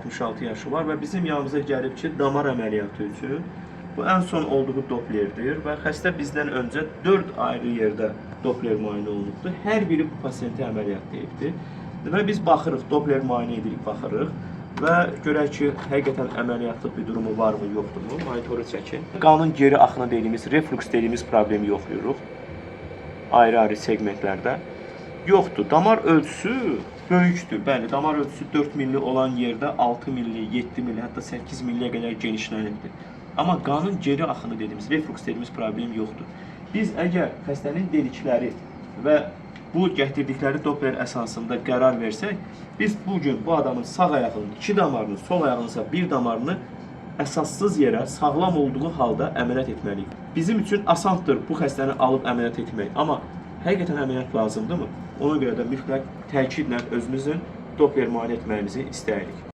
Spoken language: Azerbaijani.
66 yaşı var və bizim yanımıza gəlib ki, damar əməliyyatı üçün. Bu ən son olduğu Dopplerdir və xəstə bizdən öncə 4 ayrı yerdə Doppler müayinə olunubdur. Hər biri bu pasiyentə əməliyyat deyibdi. Və biz baxırıq, Doppler müayinə edirik, baxırıq və görək ki, həqiqətən əməliyyatlıq bir durumu varmı, yoxdurmu? Monitoru çəkin. Qanın geri axını dediyimiz, reflux dediyimiz problemi yoxlayırıq. Ayrı-ayrı segmentlərdə. Yoxdur. Damar ölçüsü böyükdür. Bəli, damar ölçüsü 4 milli olan yerdə 6 milli, 7 milli, hətta 8 milliyə qədər genişlənibdir. Amma qanın geri axını dediyimiz, reflux dediyimiz problem yoxdur. Biz əgər xəstənin dedikləri və bu gətirdikləri Doppler əsasında qərar versək, biz bu gün bu adamın sağ ayağının iki damarını, sol ayağının isə bir damarını əsassız yerə sağlam olduğu halda əməliyyat etməliyik. Bizim üçün asandır bu xəstəni alıb əməliyyat etmək, amma həqiqətən əməliyyat lazımdırmı? Ona görə də mütləq təkidlə özümüzün Doppler müayinə etməyimizi istəyirik.